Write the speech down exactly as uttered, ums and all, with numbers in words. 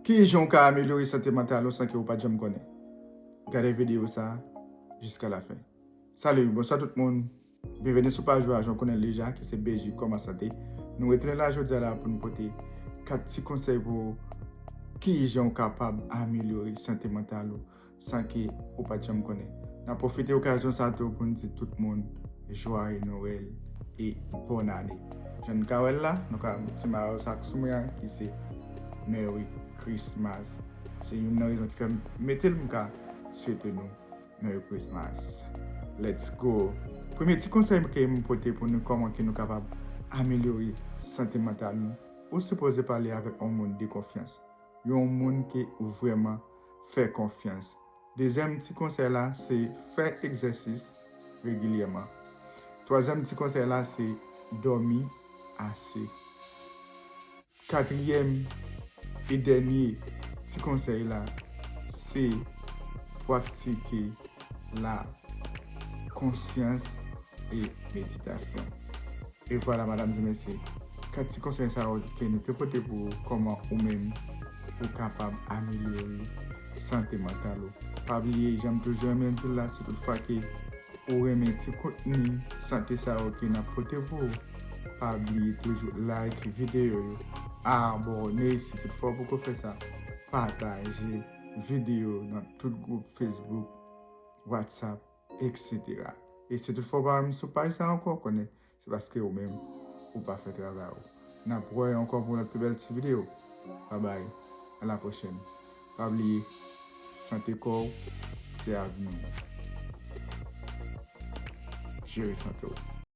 Ki jan w ka amelyore sante mantal ou san ke w pa t janm konnen? Gade videyo sa a jiska lafen. Salut, bonswa tout moun. Byenveni sou paj ou a, jan w konnen l deja, ki se B J Kòman Sante. Nou retounen la jodi a la pou n pote kat ti konsèy pou ou ki jan w kapab amelyore sante mantal ou san ke ou pa t janm konnen. N ap pwofite okazyon sa tou pou n di tout moun jwaye Nwèl e bòn ane. Jan n ka wè l la, nou ka ti mayo sa k sou mwen an ki se Merry Christmas. Se youn nan rezon ki fè m mete l, m ka swete nou Merry Christmas. Let's go! Premye ti konsèy ke m pote pou nou kòman ke nou kapab amelyore sante mantal nou, ou sipoze pale avèk yon moun de konfyans. Yon moun ke ou vrèman fè konfyans. Dezyèm ti konsèy la se fè egzèsis regilyèman. Twazyèm ti konsèy la se dòmi ase. Katriyèm e dènye ti konsèy la se pratike la konsyans e meditasyon. E vwala, medam e mesye, kat ti konsèy sa yo ke nou te pote pou ou, kòman ou menm ou kapab amelyore sante mantal ou. Pa bliye, jan m toujou renmen di l la, si tout fwa ke ou renmen ti kontni sante sa yo ke n ap pote pou ou, pa bliye toujou like videyo yo, abòne si tout fwa ou poko fè sa, pataje videyo nan tout gwoup Facebook, WhatsApp, et cetera. E si tout fwa ou pa menm sou paj sa ankò, konnen se paske ou menm ou pa fè travay ou. N ap wè ankò pou yon lòt pi bèl ti videyo. Babay, a la pwochèn. Pa bliye, sante kò w se avni w. Jere sante w.